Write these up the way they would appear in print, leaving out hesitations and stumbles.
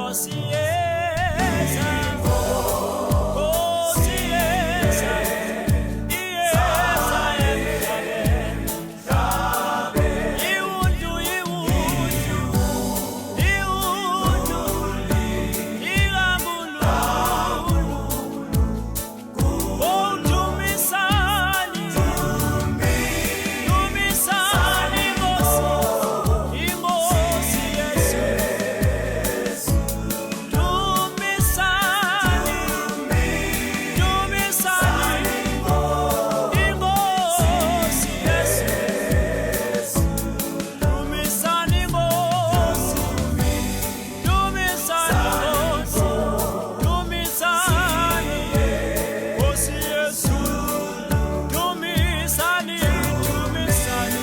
Nkosi yeza, Nkosi yeza, iyeza emhlabeni. Iwundlu, iwundlu, iwundlu likaNkulunkulu. Oh, dumisani, dumisani Nkosi, iNkosi Yesu. Dumisani, dumisani iNkosi Yesu. Dumisani Nkosi, dumisani Nkosi, dumisani Nkosi Yesu. Dumisani, dumisani,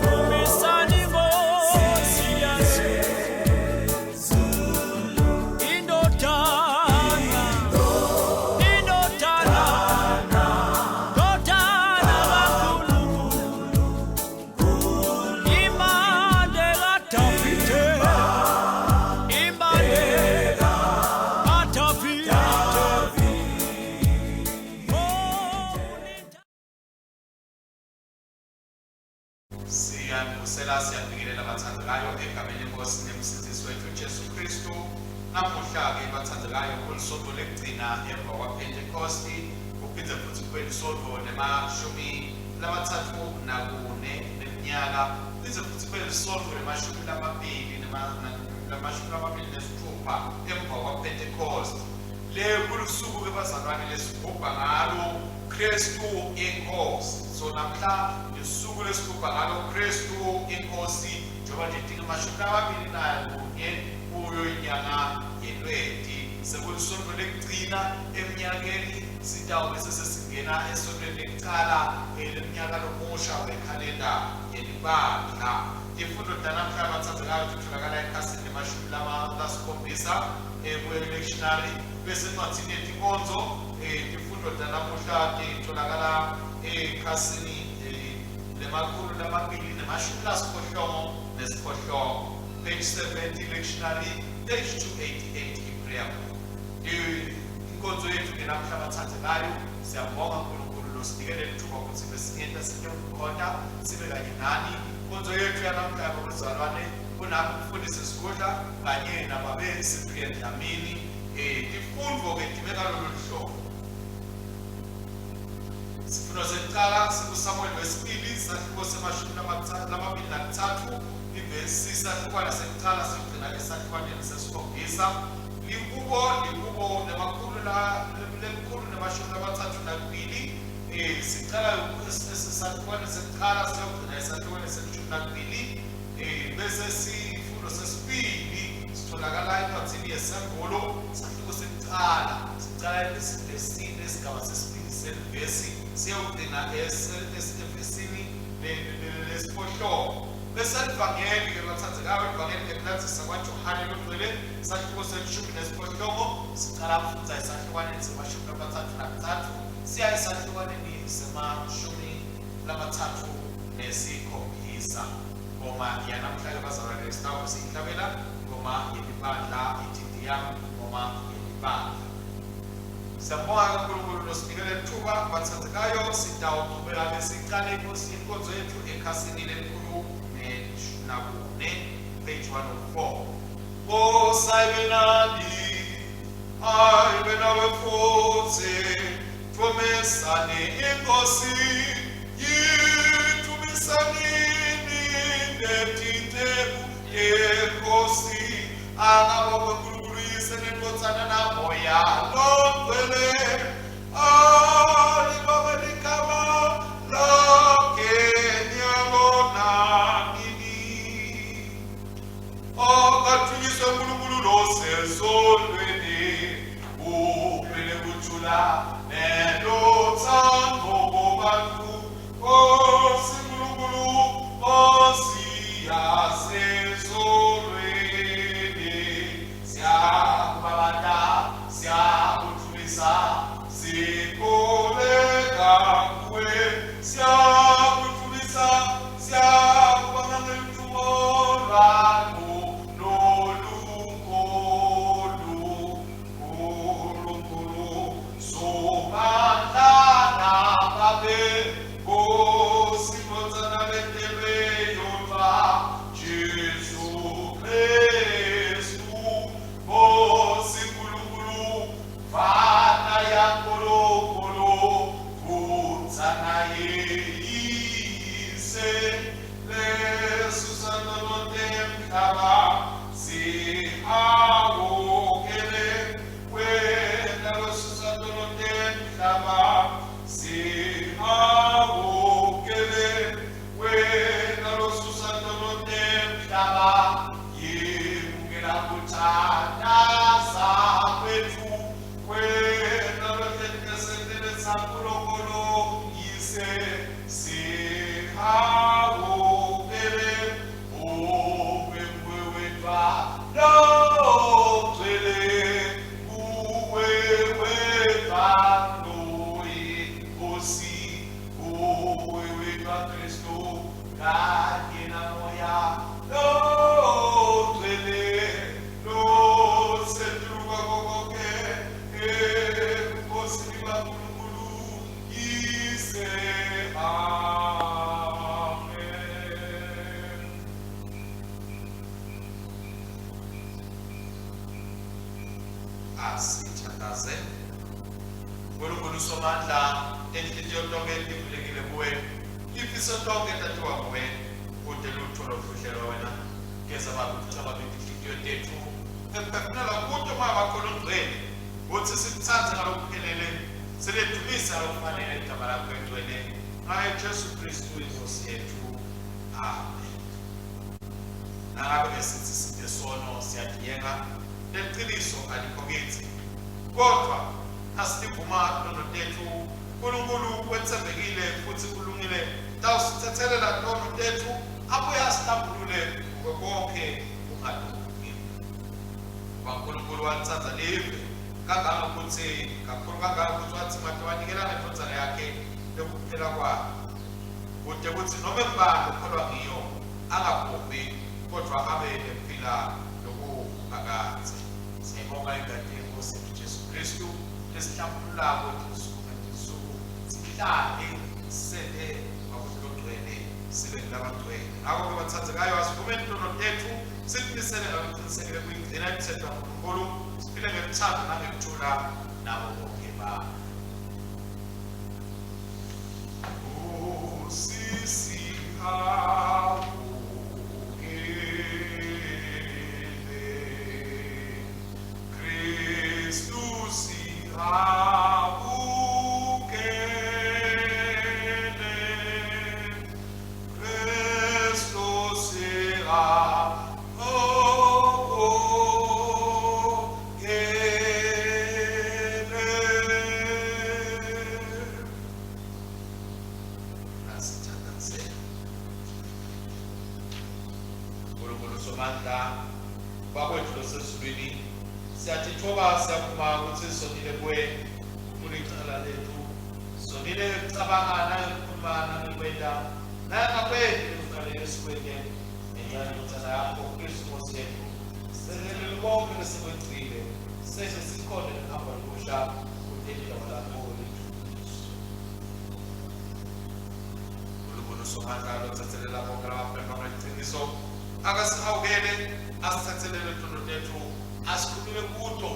dumisani Nkosi Yesu. Indodana, indodana, ndodana kaNkulunkulu. Impande kaDavide, impande kaDavide. Oh, Siyanibusela, siyanibingelela bathandekayo egameni lenkosi nemsindisi wethu Jesu Kristu. Namuhla-ke bathandekayo kulisonto lekugcina emva kwaPhentekosti, kuphindze futhi kube lisonto lemashumi 34 neminyaka, kuphindze futhi kube lisonto lemashumi 26 emva kwaPhentekosti. Le kulusuku-ke bazalwane lesigubha ngalo Kristu inkosi. So namhla lisuku lesigubha ngalo Kristu inkosi, njengoba nje tinge 21 kuyo inyanga yeLweti, sekulisonto lekugcina eminyakeni. Sitawube sesesingena esontweni lekucala leminyaka lomusha wekhalenda yelibandla. Tifundo tanamhla bathandekayo titholakala ekhasini lemashumi 7 kwe-lectionary, bese encwadzini yetinkonzo tifundo tanamuhla titholakala ekhasini le-288, page 70 lectionary, page 288 i-prayer book. Inkonzo yethu ke namhla bathandekayo, siyabonga uNkulunkulu losinike leli thuba ukuthi besingenta sitewukhonta sibe kanye nani. Inkonzo yethu yanamhla babazalwane kunami umfundisi Sigodla kanye nababe Cyprian Dlamini. Tifundvo ke time kalolu hlobo. Sifundo sekucala sikuSamuel wesibili, sahluko sema-23, ivesi sahlukwana sekucala sigcina esahlukwaneni sesikhombisa. Lihubo 132, sicala esahlukwane sekucala siyogcina esahlukwane se-12. Bese sifundo sesibili sitholakala encwadzini yeSembulo, sahluko sekucala, sicala evesini esigaba sesibili selivesi siyogcina evesini lesiphohlongo. Bese livangeli-ke bathandekayo, livangeli ngekulandzisa kwaJohane logcwele, sahluko se-18, sicala kufundza esahlukwaneni sema-33 siya esahlukwaneni sema-37. Ngoma yanamhlanje bazalwane sitawube siyihlabela ngoma yelibandla ithi ngoma yelibandla. Siyabonga kaNkulunkulu losinikele lithuba bathandekayo. Sitawuchubeka sicale inkosi inkonzo yethu ekhasini 104, page 104. Nkosi ayibe nani, ayibe nawe futhi. Dvumisani iNkosi, yidvumisanini netinceku yeNkosi. Akabongwe uNkulunkulu Yise neNdvodzana naMoya Longcwele. Alibongwe ligama lakhe nyalo nanini. Akadvunyiswe uNkulunkulu losezulwini, uphele kujula neluthando kubantu. Nkosi Nkulunkulu, Nkosi yasezulwini, siyakubabata, siyakudvumisa, sikhuleka kuwe. Siyakudvumisa, siyakubonga ngeluthumo lwakho lolu. Ndvodzana yeyise lesusa tono temhlaba sihawukele wena losusa tono temhlaba sihawukele wena losusa tono temhlaba yemukela kuthandaza kwethu wena lohlekesendele saNkulunkulu yise sihawukele ube nguwe wedwa logcwele kuwe wedwa loyinkosi kuwe wedwa Kristu kanye namoya logcwele losetulu kwako konke ebukhosini baNkulunkulu yise. Amen. Asithandaze. Nkulunkulu Somandla, inhliziyo tonke tivulekile kuwe, tifiso tonke tatiwa nguwe, kute lutho lofihlelwa wena. Geza baba tinhliziyo tethu, ekuphefumulela kuto Moya wakho longcwele, kutsi sikutsandze ngalokuphelele, siledumisa ngalokufanele igama lakho elingcwele, ngaye Jesu Kristu iNkosi yethu. Amen. Nangabe-ke sithi site sono siyatiyenga, leliciniso alikho kitsi. Kodvwa nasitivuma tono tetfu, Nkulunkulu wetsembekile futsi ulungile, utawusitsetselela tono tetfu abuye asihlambulule kuko konkhe kungalungi. Ngoba Nkulunkulu walitsandza live kangangekutsi kakhulu kangangekutsi wadzimate wanikela ngeNdvodzana yakhe lekuphela kwayo, kute kutsi nome ngubani lokholwa ngiyo angabhubhi kodvwa abe nekuphila lokuphakadze. Siyayibonga ingati yeNkosi yetfu Jesu Khristu lesihlambululako tinsuku ngetinsuku, sihlale sente ngakuthi logcwele sibe ngulabangcwele. Ngako-ke batsandzekayo, asivumeni tono tetfu, sitimisele ngalokucinisekile kuyigcina imitsetfo yaNkulunkulu, siphile ngelutsandvo nangekuthula nabo bonkhe bantfu. Asithandaze. Nkulunkulu Somandla, Baba wethu losezulwini, siyatitfoba siyavuma kutsi sonile kuwe, kulicala letfu. Sonile ngekucabanga nangekukhuluma nangekwenta nangakwenti lekufanele sikwente ngenxa yeNdvodzana yakho Kristu Nkosi yetfu. Senelele konkhe lesekwengcile, sese sikhona nekuhamba lokusha kute ligama lakho lidvunyiswe. Nkulunkulu Somandla lotsetselela bonke labaphendvuka ngeliciniso, akasihawukele, asitsetselele tono tetfu, asikhulule kuto,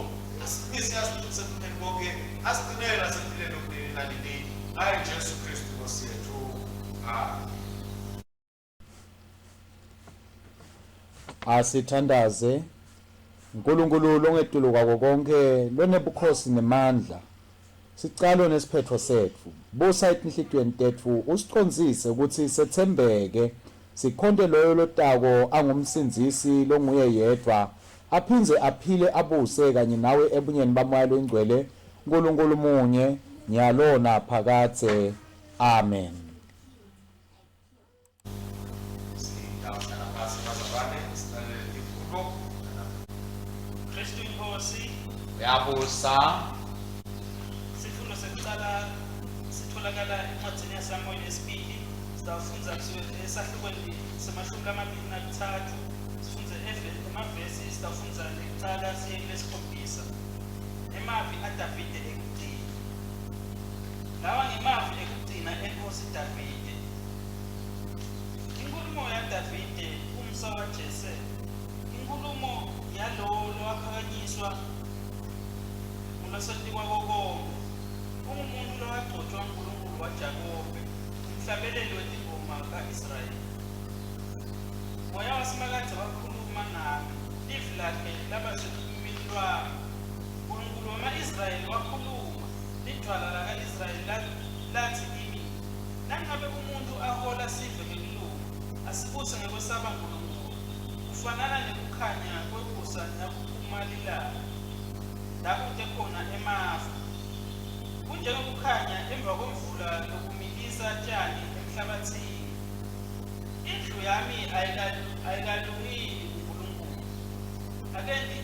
asimise asituse ebupheni bonke, asigcinele nasekuphileni okunini nanini. Ngaye Jesu Kristu Nkosi yetfu. Amen. Asithandaze. Nkulunkulu longetulu kwako konkhe, lonebukhosi nemandla, sicalo nesiphetfo setfu, busa etinhlitiyweni tetfu usicondzise kutsi setsembeke, sikhonte loyo lotako anguMsindzisi longuye yedvwa, aphindze aphile abuse kanye nawe ebunyeni baMoya loyiNgcwele, Nkulunkulu munye, nyalo naphakadze. Amen. Sitawuhlala phasi bazalwane silalele tifundo. Kristu inkosi. Uyabusa. Sifundo sekucala sitholakala encwadzini yaSamuweli yesibili. Sitawufundza kusukela esahlukweni semashumi lamabili nakutsatfu sifundze emavesi sitawufundza lekucala siye kulesikhombisa. Emavi aDavide ekugcina. Lawa ngemavi ekugcina enkhosi Davide. Inkhulumo yaDavide, umsa waJese, inkhulumo yalowo lowaphakanyiswa nguLosetikwako Konkhe, ungumuntfu lowagcotjwa nguNkulunkulu. waJakobe, umhlabeleli wetingoma ka-Israyeli. Moya waSimakadze wakhuluma ngami, livi lakhe laba selulwimini lwami. Nkulunkulu wema-Israyeli wakhuluma, lidvwala laka-Israyeli latsi kimi, Nangabe umuntfu ahola sive ngekulunga, asibuse ngekwesaba Nkulunkulu, kufanana nekukhanya kwekusa nakuphuma lilanga, la kute khona emafu. Kunjengekukhanya emva kwemvula lokumilisa tjani emhlabatsini. Indlu yami ayikalungi yini kuNkulunkulu? Akenti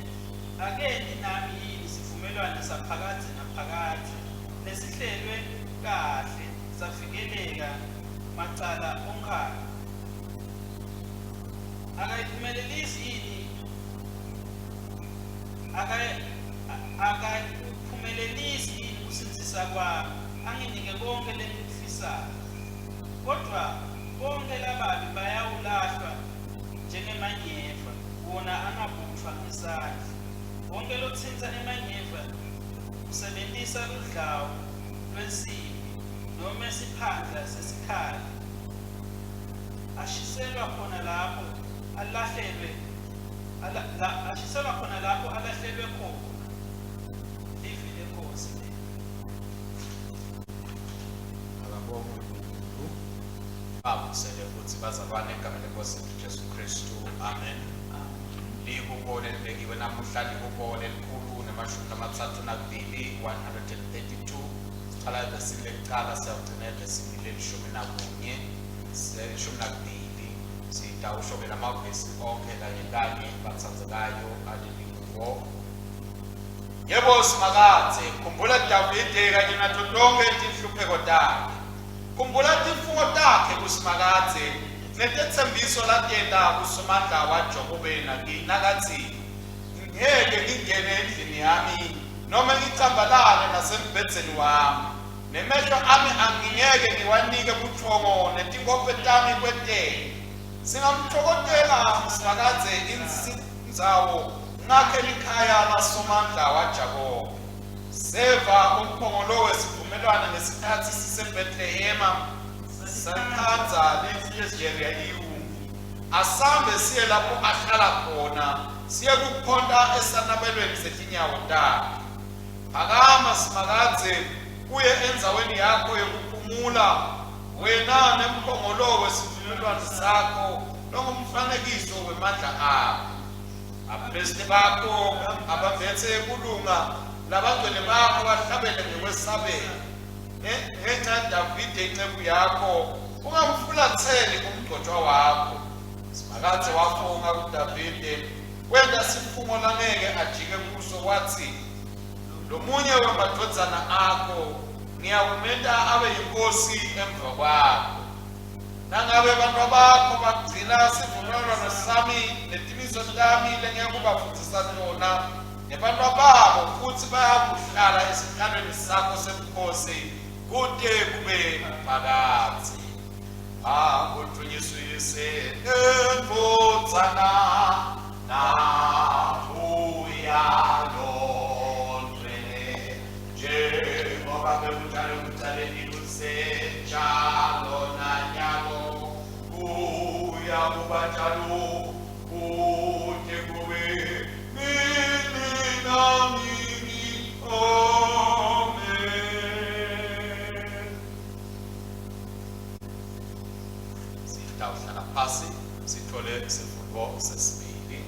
akenti nami yini sivumelwane saphakadze naphakadze lesihlelwe kahle savikeleka macala onkhana? Akayiphumelelisi yini akayiphumelelisi yini kusindzisa kwami anginike konkhe lengikufisayo? Kodvwa bonkhe lababi bayawulahlwa njengemanyeva, wona angabutfwa ngesandla. Wonkhe lotsintsa emanyeva usebentisa ludlawu lwensimbi nome siphandla sesikhali. Ashiselwa khona lapho alahlelwe ashiselwa khona lapho alahlelwe khona. Livi leNkhosi leli. Akabongwe uNkulunkulu. Bavusele futhi bazalwane egameni lenkosi yethu Jesu Kristu. Amen. Lihubo lelibekiwe namuhla lihubo lelikhulu nemashumi lamathathu nakubili 132. Sicala evesini lekucala siyawugcina evesini lelishumi nakunye lelishumi nakubili. Sitawusho-ke lamavesi onkhe kanye kanye batsandzekayo aleli hubo. Yebo Simakadze, khumbula Davide kanye nato tonkhe tinhlupheko takhe. Khumbula tifungo takhe kuSimakadze netetsembiso latenta kuSomandla waJakobe nakatsi, Ngeke ngingene endlini yami nome ngicambalale nasembhedzeni wami. Nemehlo ami angingeke ngiwanike butfongo netinkophe tami kwetela. Singamtfokotela Simakadze indzawo ngakhe likhaya laSomandla waJakobe. Seva umphongolo wesivumelwano ngesikhatsi siseBhetlehema, sakhandza lendlu Asambe siye lapho ahlala khona, siye kukhonta esanabelweni setinyawo takhe. Phakama Simakadze, uye endzaweni yakho yekuphumula, wena nemphongolo wesivumelwano sakho longumfanekiso wemandla akho. Abaphristi bakho abambetse kulunga, labangcwele bakho bahlabele ngekwesabela. Ngenxa yaDavide inceku yakho, ungamfulatseli umgcotshwa wakho. Simakadze wafunga kuDavide, wenta sifungo langeke ajike kuso, watsi, Lomunye wemadvodzana akho ngiyakumenta abe yinkosi emva kwakho. Nangabe bantfwabakho bagcina sivumelwano sami netimiso tami lengiyakubafundzisa tona, nebantfwababo futsi bayakuhlala esihlalweni sakho sebukhosi kute kube phakadze. Akudvunyiswe Uyise neNdvodzana naMoya Longcwele, njengoba bekunjalo ekucaleni kusenjalo nanyalo kuya kuba njalo kute kube nini nanini. Amen. Sitawuhlala phasi sithole sifundo sesibili.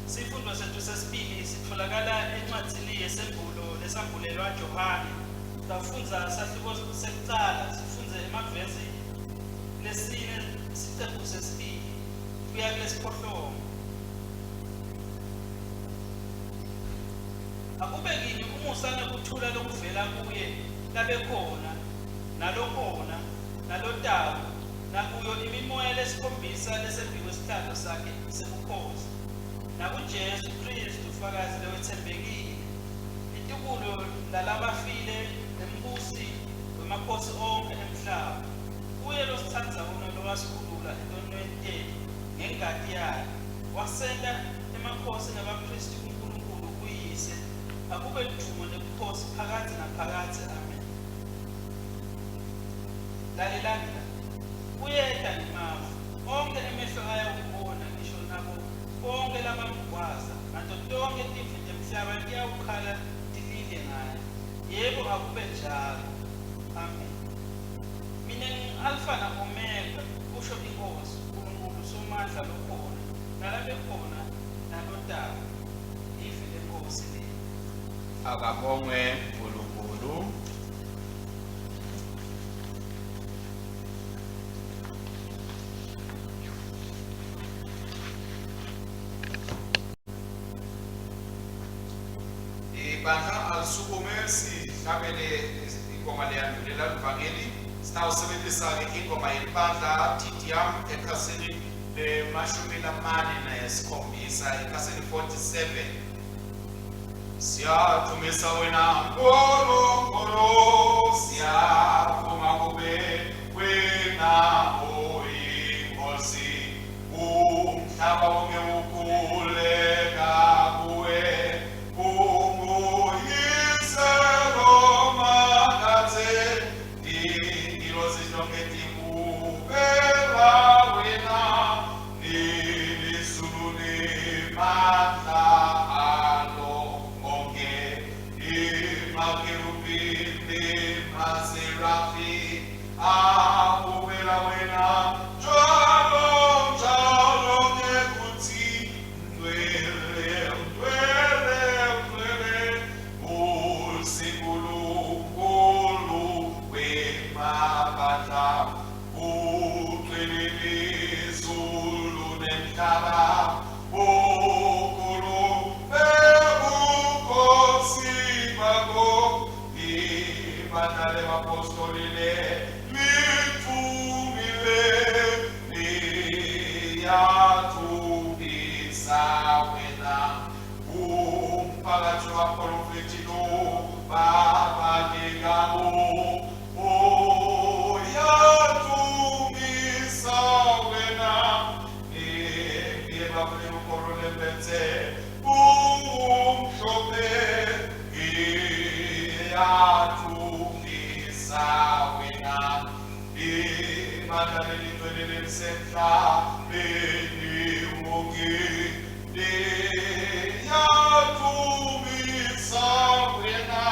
Sifundo sethu sesibili sitfolakala encwadzini yeSembulo lesambulelwa Johane. Sitawufundza sahluko sekucala, sifundze emavesi lesine sicephu sesibili kuya kulesiphohlongo. Akube kini umusa nekuthula lokuvela kuye labekhona, nalokhona, nalotako, nakuyo imimoya lesikhombisa lesembikwesihlalo sakhe sebukhosi, nakuJesu Khristu, fakazi lowetsembekile, litubulo lalabafile nembusi wemakhosi onkhe emhlaba, kuye lositsandzako nalowasikhulula etonweni tetfu ngengati yakhe, wasenta emakhosi nebaphristi kuNkulunkulu uYise. Akube ludumo nebukhosi phakadze naphakadze. Amen. Lalelani la. Uyeta ngemafu. Onkhe emehlo ayawumbona, ngisho nabo bonkhe labamgwaza, nato tonkhe tive temhlaba tiyawukhala tilile ngaye. Yebo, akube njalo. Amen. Mine ngingu-Alfa na-Omega, kusho iNkhosi, Nkulunkulu Somandla lokhona, nalabekhona, nalotako. Livi leNkhosi leli. Akabongwe uNkulunkulu. Ibandla alisukume sihlabele ingoma leyandulela livangeli. Sitawusebenzisa-ke ingoma yelibandla TDM ekhasini le-47, ekhasini 47. Siyadumisa wena Nkulunkulu, siyavuma kube wena uyinkosi. Umhlaba wonke ukhuleka kuwe, unguyise lomakathe. Tingilosi tonke tikubeka wena, lelizulu lemandla alo onke, emakerubhi nemaserafi akubela wena njalo njalo ngekuthi ngcwele, ngcwele, ngcwele, uNkulunkulu wemabandla, ugcwele izulu nemhlaba, ukhulu bebukhosi bakho. Ibandla lebapostoli lithumile, liyathumisa wena, umphakathi waprofethi lo babadekawo uyathumisa wena, ngebakulukolo lembethe umhlophe, iyathumisa wena, ibandla lelingcwele lelisemhlabeni wonke liyathumisa wena,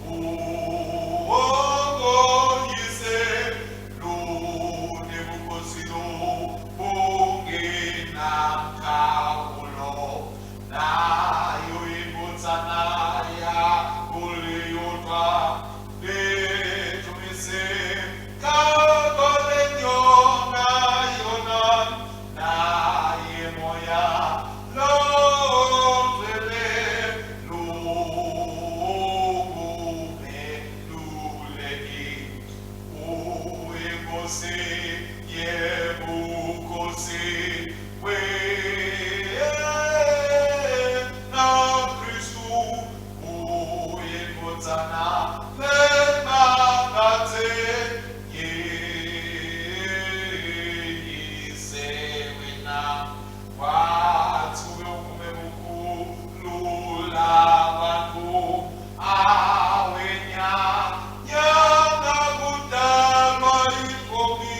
uwokoyise lunebukhosi lobungenamkhawulo, nayo indvodzana yakuleyodvwa lethumise kakolenyona yona, naye moya longcwele lokumeluleki, uyinkosi yebukhosi wena Kristu, uyindvodzana lemakathe yeyise wena, wathi uyokume kukhulula bantu awenya nyanga kudalwa intombi,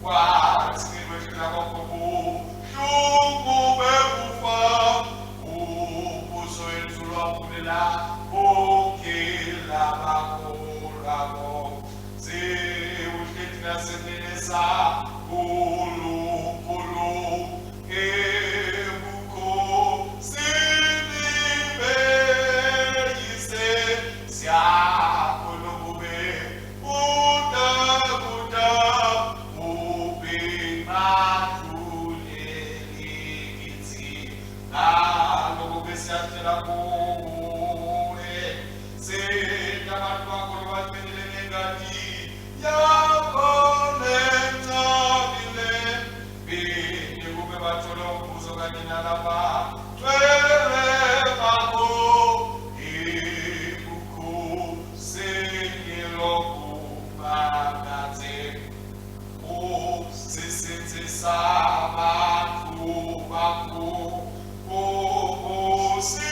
kwathi ngekwehlela kwakho buhlungu bekufa, ubuso wethu lwavulela bonke labakholwako, sewuhleti nasemini saNkulunkulu ebukhosini beyise, siyakhona kube kuda ube mahluleli kitsi, ngaloko besiyacela kuwe, senta abantu bakho lobathenile ngengati yakho lencabile, bini kube bathole umvuzo kanye nalaba gcwele bakho ebukhosini lokuphakadze, usisindzisa bantfu bakho, ubusise.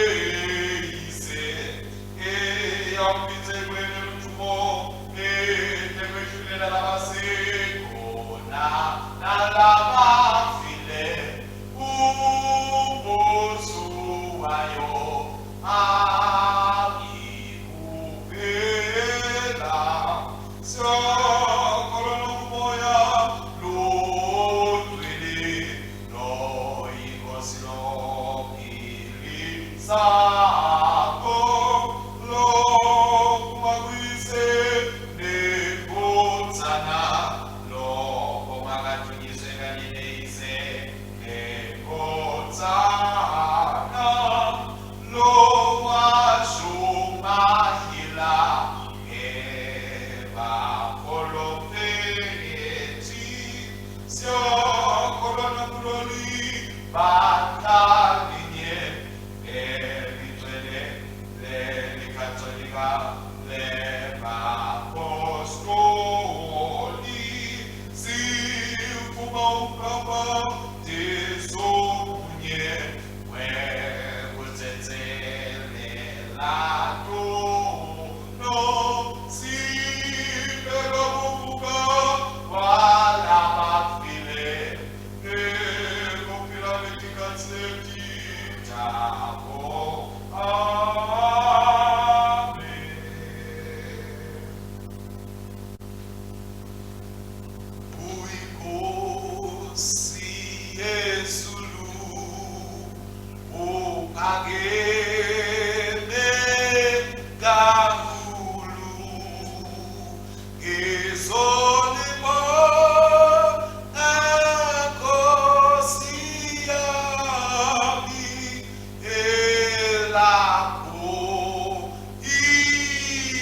Seyise, eyambize kuye tekwehlulela labasekhona nalabafile umbuso wayo angikuphela siyakholwa nokumoya longcwele loyinkosi lophilisako lokuba kuyise nenkosana lokho makadunyiswe kanye neyise nenkosana lowashumahila ngebaprofethi siyakholwa nakuloli bandla linye eligcwele lelikatolika lebapostoli sivuma umbhaphathiso munye wekutsetselela tono sibeka kuvuka kwalabafile nekuphila kwetikhatsi letitako. Amen. Uyinkosi yezulu, uphakeme kakhulu. Ngizolibona Nkosi yami elakho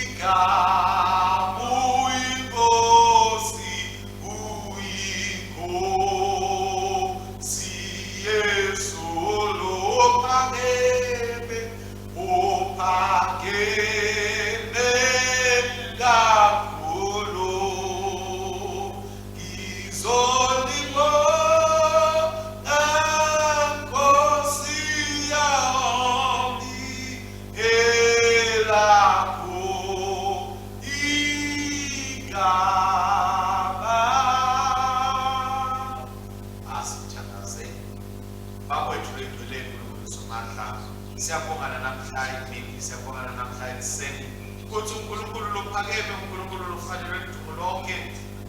igama uyinkosi uyinkosi yezulu uphakeme uphakeme kakhulu ngizolibona Nkosi yami elakho igama. Asithandaze. Bakwethu lengcwele uNkulunkulu Somandla, siyabongana namhla emini, siyabongana namhla ekuseni ukuthi uNkulunkulu lophakeme, uNkulunkulu lofanelwe ludumo lonke,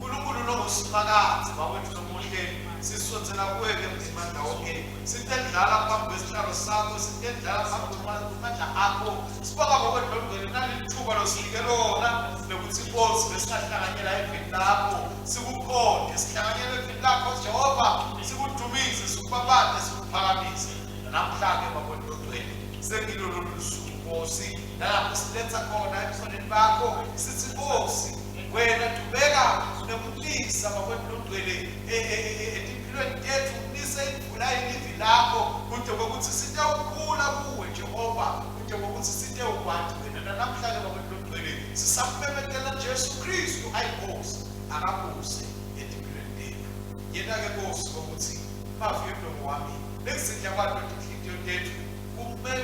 uNkulunkulu longusimakadze. Bakwethu lomuhle, sisondzela kuwe-ke Mzimandla wonke, sitendlala phambi kwesihlalo sakho, sitendlala phambi kwamandla akho. Sibonga bakwethu longcwele naleli thuba losinike lona lokuthi inkosi besingahlanganyela evini lakho, sikukhonde, sihlanganyele evini lakho Jehova, sikudumise, sikubabate, sikuphakamise. Namhla-ke bakwethu longcwele sengilo lolu suku Nkosi nalapho siletha khona ebukhoneni bakho, sithi Nkosi wena dubeka nekulisa bakwethu longcwele etimpilweni tethu, unise imvula yelivi lakho kude kokuthi sitewukhula kuwe Jehova, kude kokuthi sitewukwati wena. Nanamhla-ke bakwethu longcwele sisammemetela Jesu Kristu ayinkosi akabuse etimpilweni tethu. Yena-ke Nkosi kokuthi mavi emlomo wami nekuzindla kwato tinhliziyo tethu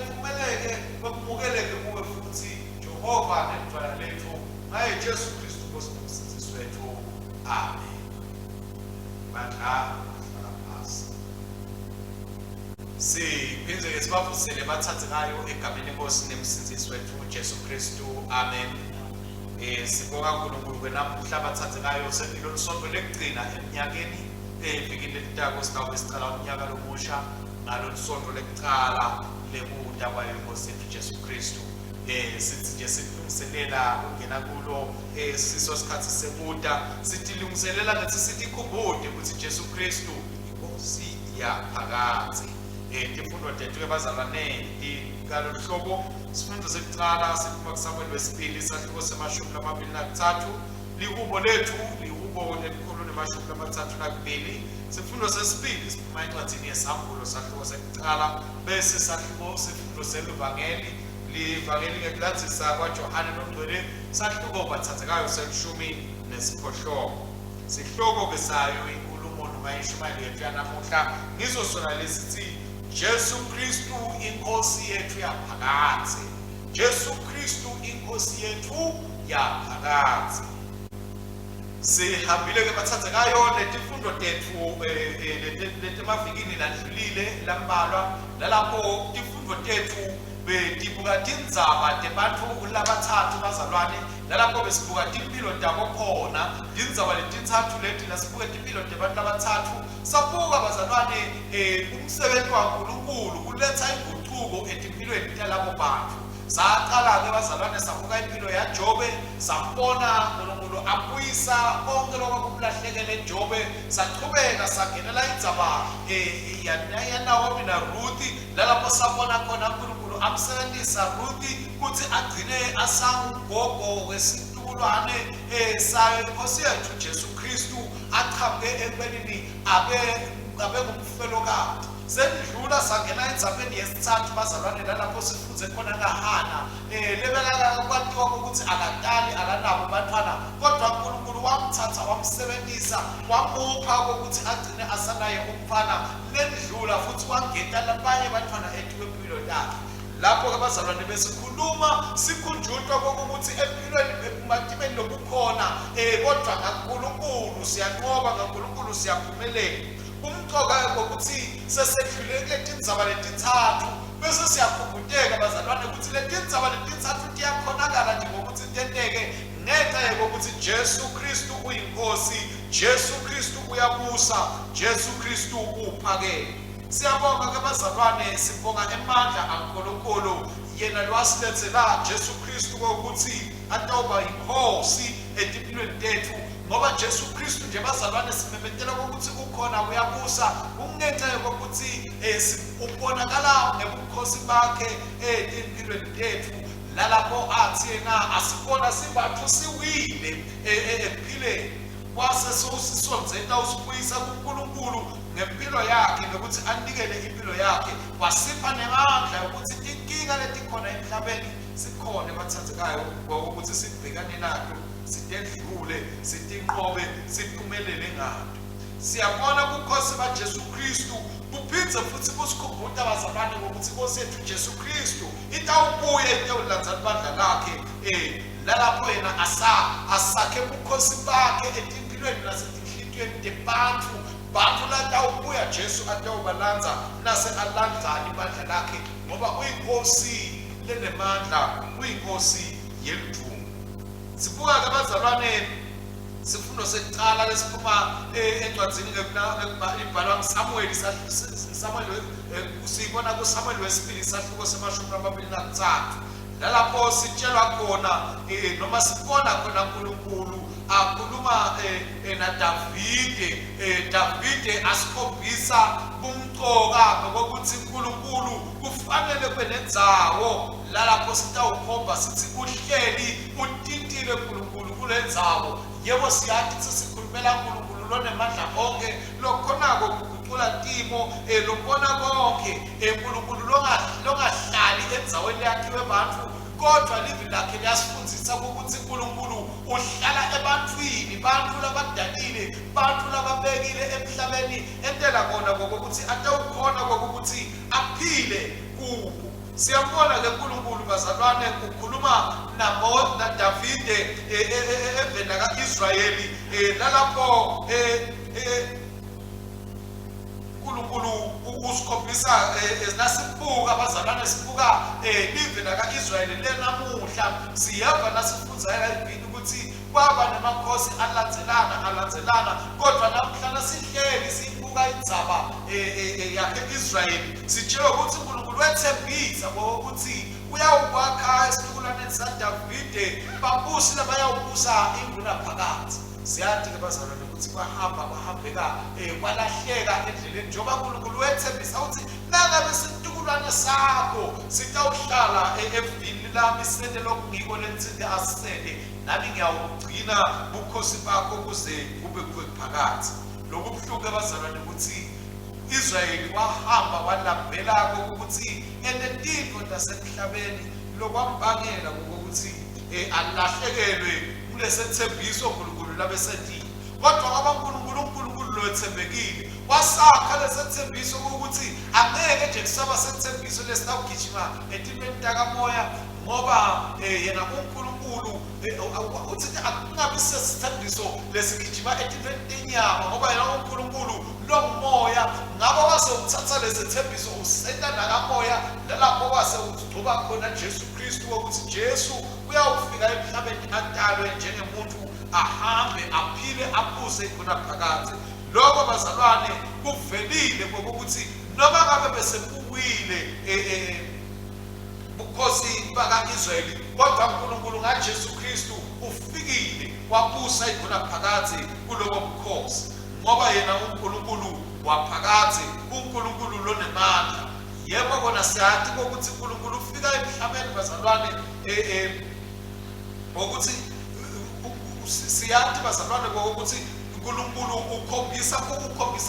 kumeleke kwekumukeleke kuwe futhi Jehova nelidwala lethu ngaye Jesu Kristu Nkosi nomsindisi wethu. Amen. Bandla hlala phasi. Siphinde-ke sibavusele bathathekayo egameni lenkosi nemsindisi wethu Jesu Kristu. Amen. Sibonga uNkulunkulu kwenamuhla bathathekayo sengilo lisonto lekugcina eminyakeni evikini lelitako sitawube sicala umnyaka lomusha ngalolu sonto lekucala lekuta kwayo inkosi yethu Jesu Kristu. Sithi nje silungiselela kungena kulo siso sikhathi sekuta, sitilungiselela ngathi sitikhumbule ukuthi Jesu Kristu inkosi yaphakadze. Tifundo tethu bazalwane tikalolu hlobo. Sifundo sekucala siphuma kuSamuel wesibili sahluko semashumi lamabili nakuthathu. Lihubo lethu lihubo lelikhulu nemashumi lamathathu nakubili. Sifundo sesibili siphuma encwadini yesambulo sahluko sekucala, bese sahluko sifundo selivangeli livangeli ngekulandzisa kwaJohane longcwele sahluko bathathekayo selishumi nesiphohlongo. Sihloko ke sayo inkulumo noma ishumayelo yethu yanamuhla ngizo sona lesithi Jesu Kristu inkosi yethu yaphakadze. Jesu Kristu inkosi yethu yaphakadze. Sihambile ke bathandzekayo netifundo tetfu letemavikini landlulile lambalwa, lalapho tifundvo tetfu betibuka tindzaba tebantfu labatsatfu bazalwane, lalapho besibuka timphilo tabo khona. Tindzaba letintsatfu leti nasibuke timphilo tebantfu labatsatfu, sabuka bazalwane umsebenti waNkulunkulu kuletsa ingucuko etimphilweni talabo bantfu. Saqala-ke bazalwane sabuka impilo yaJobe, sambona uNkulunkulu abuyisa konke lokwakumlahlekele Jobe. Sachubeka sangenela indzaba yaNawomi naRuthi, lalapho sabona khona uNkulunkulu amsebentisa Ruthi kutsi agcine asangugogo wesitukulwane sayo iNkosi yethu Jesu Kristu, achamuke ekubeni abe ngumfelokati. Sendlula sangena endzabeni yesitsatfu bazalwane, lalapho sifundze khona ngaHana lebekakakwatiwa ukuthi akatali, akanabo bantfwana, kodwa uNkulunkulu wamthatha wamsebentisa wamupha kokuthi agcine asanaye umfana. Lendlula futhi wangeta labanye bantfwana etikwempilo yakhe. Lapho-ke bazalwane besikhuluma sikhunjutwa kokuthi empilweni ebumatimeni lobukhona kodwa ngaNkulunkulu siyanqoba, ngaNkulunkulu siyaphumelela. Kumcoka ngokuthi sesedlule kuletindzaba letintsatfu bese siyakhumbuteka bazalwane ukuthi letindzaba letintsatfu tiyakhonakala nje ngokuthi tenteke ngenxa yokuthi Jesu Kristu uyinkosi, Jesu Kristu uyabusa, Jesu Kristu uphakeme. Siyabonga ke bazalwane, sibonga emandla aNkulunkulu yena lwasilethela Jesu Kristu ukuthi atawuba yinkosi etimpilweni tetfu, ngoba Jesu Kristu nje bazalwane simemetela ukuthi ukhona uyabusa, kungenxa yokuthi ubonakala ngebukhosi bakhe etimpilweni tetfu, lalapho athi yena asibona sibathu siwile ekuphileni, kwase sewusisondzeta usibuyisa kuNkulunkulu ngempilo yakhe, nokuthi anikele impilo yakhe, wasipha nemandla yokuthi tinkinga letikhona emhlabeni sikhona bathandzekayo ngokuthi sibhekane nato, sitedlule, sitinqobe, siphumelele ngato. Siyabona bukhosi baJesu Kristu buphindze futhi busikhumbuta bazalwane ngokuthi inkosi yethu Jesu Kristu itawubuya itewulandza libandla lakhe lalapho yena asakhe bukhosi bakhe etimpilweni nasetinhlitiyweni tebantfu, bantfu latawubuya Jesu atawubalandza nase alandza libandla lakhe, ngoba uyinkosi lenemandla, uyinkosi yeludvumo. Sibuka-ke bazalwane sifundo sekucala lesiphuma encwadzini ibhalwa nguSamuweli, Samuel siyibona kuSamuweli wesibili isahluko se-23, lalapho sitshelwa khona noma sibona khona uNkulunkulu akhuluma naDavide. Davide asikhombisa bumcoka bokuthi uNkulunkulu kufanele kube nendzawo lalapho sitawukhomba sithi uhleli utintile uNkulunkulu kulendzawo. Yebo, siyati kutsi sikhulumela uNkulunkulu lonemandla onke, lokhonako kugucula timo, lobona konke, uNkulunkulu longahlali endzaweni leyakhiwe bantfu, kodwa livi lakhe liyasifundzisa ukuthi uNkulunkulu uhlala ebantfwini, bantfu labadalile, bantfu lababekile emhlabeni, entela kona kokuthi atewukhona kokuthi aphile kubo. Siyambona ke uNkulunkulu bazalwane ukhuluma nabo naDavide eveni laka-Israyeli, lalapho uNkulunkulu usikhombisa nasibuka abazalwane, sibuka live laka-Israyeli lenamuhla, siyeva nasifundza eBhayibhelini ukuthi kwaba namakhosi alandzelana, kodwa namuhla nasihleli sibuka indzaba yakhe Israyeli, sitshelwa ukuthi uNkulunkulu wethembisa ukuthi uyawukwakha esitukulwaneni saDavide babusi labayawubusa ingunaphakadze. Siyati-ke bazalwane ukuthi kwahamba kwahambeka kwalahleka endleleni, njengoba uNkulunkulu wethembisa ukuthi nangabe situkulwane sakho sitawuhlala evini lami sente lokungiko lenitsite asisente, nami ngiyawugcina bukhosi bakho kuze kube kuwe phakathi. Lokubuhlungu bazalwane ukuthi Israyeli wahamba walambela ukuthi ente tintfo tasemhlabeni, lokwambangela ukuthi alahlekelwe kulesethembiso uNkulunkulu labesentile. Kodwa ngoba uNkulunkulu uNkulunkulu lothembekile, wasakha lesethembiso ukuthi angeke nje kusaba sethembiso lesitawugijima etintweni takamoya. Ngoba yena uNkulunkulu uthi akungabi sesithembiso lesigijima etintweni tenyama, ngoba yena uNkulunkulu lomoya ngabo wase uthatha lesethembiso usenta nakamoya, nalapho wase ugcoba khona Jesu Kristu ukuthi Jesu uyawufika emhlabeni atalwe njengemuntu, ahambe aphile aphuse khona phakadze. Lokho bazalwane kuvelile ngokuthi noma ngabe besekuwile bukhosi baka-Israyeli, kodwa uNkulunkulu ngaJesu Kristu ufikile wabusa inguna phakadze kulobo bukhosi, ngoba yena uNkulunkulu waphakadze, uNkulunkulu lonemandla. Yebo kona siyati ukuthi uNkulunkulu ufika emhlabeni bazalwane, ngokuthi siyati bazalwane ngokuthi uNkulunkulu ukhombisa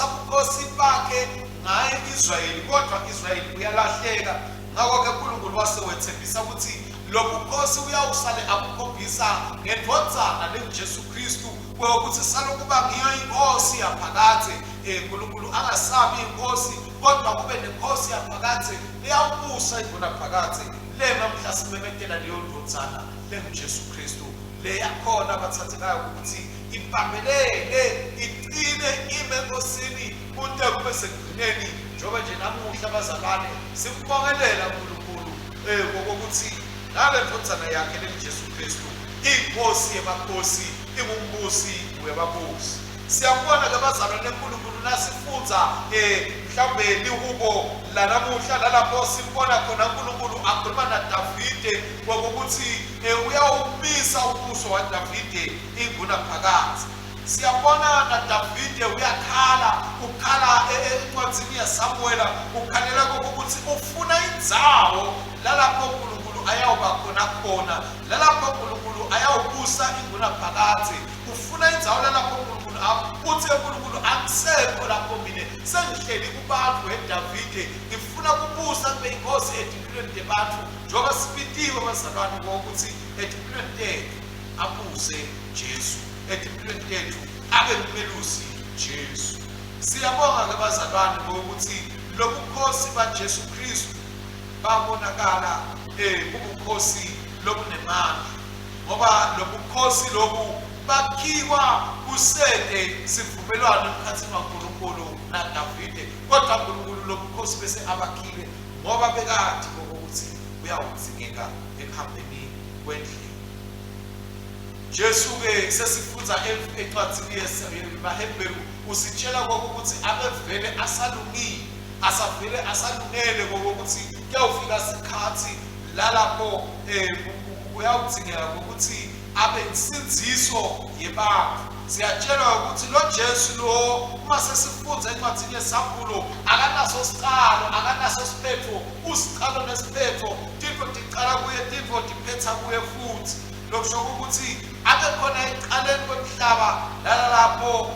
ubukhosi bakhe ngaye Israyeli, kodwa Israyeli uyalahleka. Ngakho-ke uNkulunkulu wase wethembisa ukuthi lobukhosi uyawusale abukhombisa ngendvodzana lenguJesu Kristu, kweyokuthi salokuba ngiyo inkosi yaphakadze. uNkulunkulu angasabi inkosi, kodwa kube nenkosi yaphakadze leyawubusa ingunaphakadze. Le namhla simemetela leyo ndvodzana lenguJesu Kristu, leyakhona abathathekayo ukuthi ibambelele iqine ime enkosini kude kube sekugcineni. Njengoba nje namuhla bazalwane simbongelela uNkulunkulu ngokuthi ngale ndvodzana yakhe lenguJesu Kristu, inkosi yemakhosi, ingumbusi webabusi. Siyabona ke bazalwane uNkulunkulu nasifundza mhlawumbe lihubo lanamuhla lalapho simbona khona uNkulunkulu akhuluma naDavide ngokuthi uyawumisa umbuso waDavide ingunaphakadze. Siyabona naDavide uyakhala, ukhala encwadzini yaSamuela, ukhalela kokuthi ufuna indzawo lalapho uNkulunkulu ayawuba khona khona, lalapho uNkulunkulu ayawubusa ingunaphakadze. Ufuna indzawo lalapho uNkulunkulu uthi uNkulunkulu angisekho lapho mina sengihleli kubantu weDavide, ngifuna kubusa kube inkosi etimpilweni tebantu, njengoba sibitiwe bazalwane ngokuthi etimpilweni tethu abuse Jesu, etimpilweni tethu abe ngumelusi Jesu. Siyabonga ke bazalwane ngokuthi lobukhosi baJesu Kristu babonakala kubukhosi lobunemandla, ngoba lobukhosi lobu bakhiwa kusete sivumelwano emkhathini waNkulunkulu naDavide, kodwa uNkulunkulu lobukhosi bese abakhile ngoba bekade ngokuthi kuyawudzingeka ekuhambeni kwendlela. Jesu ke sesifundza encwadzini yemaHebheru usitshela kokuthi abevele asalungile, asavele asalungele kokuthi kuyawufika sikhathi lalapho kuyawudzingeka ukuthi abe insindziso yebantu. Siyatshelwa ukuthi lo Jesu lo uma sesifundza encwadzini yesambulo akanaso siqalo, akanaso siphetho, usiqalo nesiphetho, tintfo ticala kuye, tintfo tiphetha kuye futhi. Lokusho ukuthi abe khona ekuqaleni kwemhlaba lalapho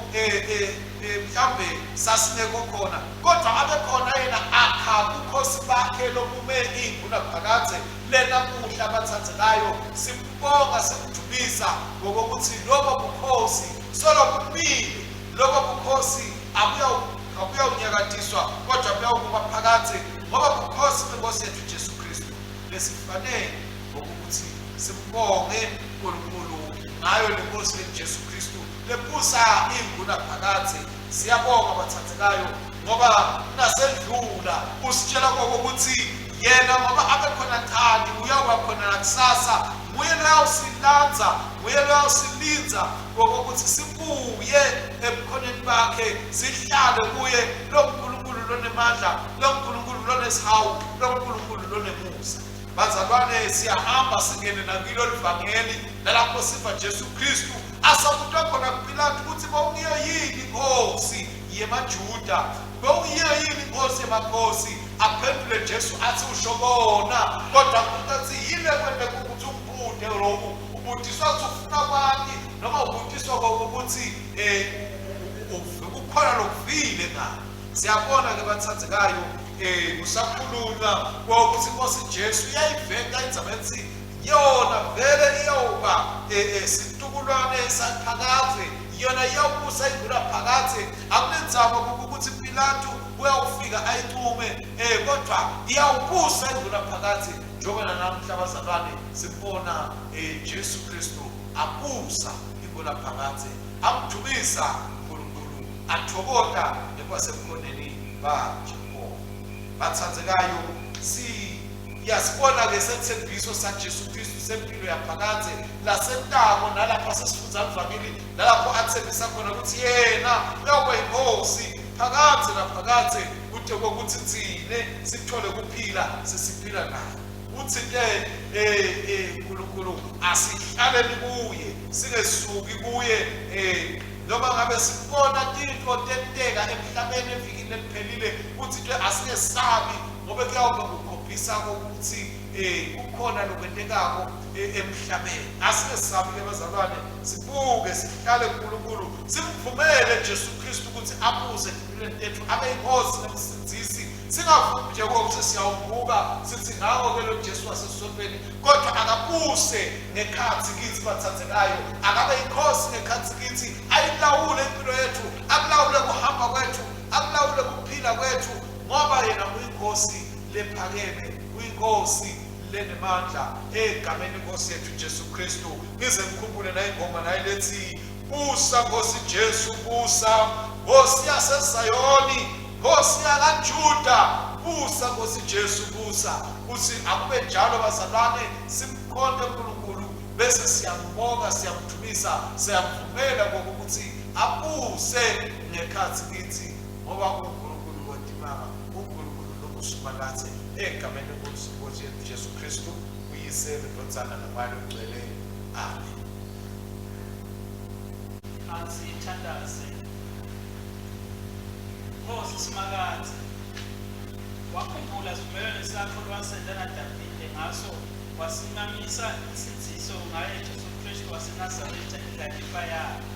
mhlambe sasingekho khona, kodwa abe khona yena akha bukhosi bakhe lobume ingunaphakadze. Lena muhla abathathekayo simbonga simdumisa ngokuthi lobo bukhosi solo bumile, lobo bukhosi abuyawunyakatiswa, kodwa buyawukuba phakadze, ngoba bukhosi benkosi yethu Jesu Kristu lesifanele ngokuthi simbonge uNkulunkulu ngayo lenkosi yethu Jesu Kristu lebusa ingunaphakadze. Siyabonga bathathekayo ngoba nasendlula usitshela kokuthi yena ngoba abe khona qali uyawuba khona nakusasa, nguye loyawusilandza, nguye loyawusilindza ngokuthi sibuye ebukhoneni bakhe, sihlale kuye lo nkulunkulu lonemandla, lo nkulunkulu lonesihawu, lo nkulunkulu lonemusa. Bazalwane siyahamba singene nakilo livangeli lalapho siva Jesu Kristu asabutwa khona kuPilatu ukuthi bowungiyo yini inkosi yemaJuda, bowungiyo yini inkosi yemakhosi. Aphendule Jesu athi usho kona, kodwa athi yini ekwente ukuthi umbude lokhu, ubudiswa ukuthi ufuna kwani noma ubudiswa ukuthi kukhona lokuvile ngalo. Siyabona ke bathandekayo kusakhulunywa ukuthi inkosi Jesu iyayiveta indzaba ethi yona vele iyawuba situkulwane saphakadze, yona iyawubusa indlula phakadze. Akunendzaba ukuthi Pilatu Uyawufika ayincume, kodwa iyawubusa indlula phakathi, njengoba nanamuhla abazalwane sibona Jesu Kristu abusa indlula phakathi, amdumisa uNkulunkulu, athokota ekwasemkhoneni baJehova. Bathandzekayo, siyasibona ke sethembiso saJesu Kristu sempilo yaphakadze lasentako, nalapha sesifundza livangeli nalapho athembisa khona ukuthi yena uyawuba yinkosi phakadze naphakadze, kute kokuthi tsine sithole kuphila sesiphila naye. Uthi ke uNkulunkulu asihlaleni kuye, singesuki kuye. Noma ngabe sibona tintfo tenteka emhlabeni evikini leliphelile, uthi ke asingesabi, ngoba kuyawube kukhombisa ukuthi kukhona lokwentekako emhlabeni. Asingesabi ke bazalwane, sibuke, sihlale kuNkulunkulu, simvumele Jesu Kristu ukuthi abuse empilweni tethu, abe inkosi nomsindzisi. Singavumi nje ukuthi siyawubuka sithi ngawo ke lo Jesu wasesontweni, kodwa akabuse ngekhathi kithi bathathekayo, akabe inkosi ngekhathi kithi, ayilawule impilo yethu, akulawule kuhamba kwethu, akulawule kuphila kwethu, ngoba yena uyinkosi lephakeme, uyinkosi lenemandla. Egameni inkosi yethu Jesu Kristu, ngize ngikhumbule nayingoma nayilethi, busa Nkosi Jesu, busa Nkosi yaseSayoni, Nkosi yakaJuda, busa Nkosi Jesu, busa. Uthi akube njalo bazalwane, simkhonte uNkulunkulu bese siyambonga, siyamdumisa, siyamvumela ngokuthi abuse ngekhathi kithi, ngoba uNkulunkulu wetimanga, uNkulunkulu lokusumalathe. Egameni lenkosi Nkosi yethu Jesu Kristu, uyise, indvodzana noMoya Longcwele, amen. Asithandaze. Nkosi Simakadze, wakhumbula sivumelwano sakho lwasenta naDavide, ngaso wasimamisa insindziso ngaye Jesu Kristu waseNazaretha indlalifa yakhe.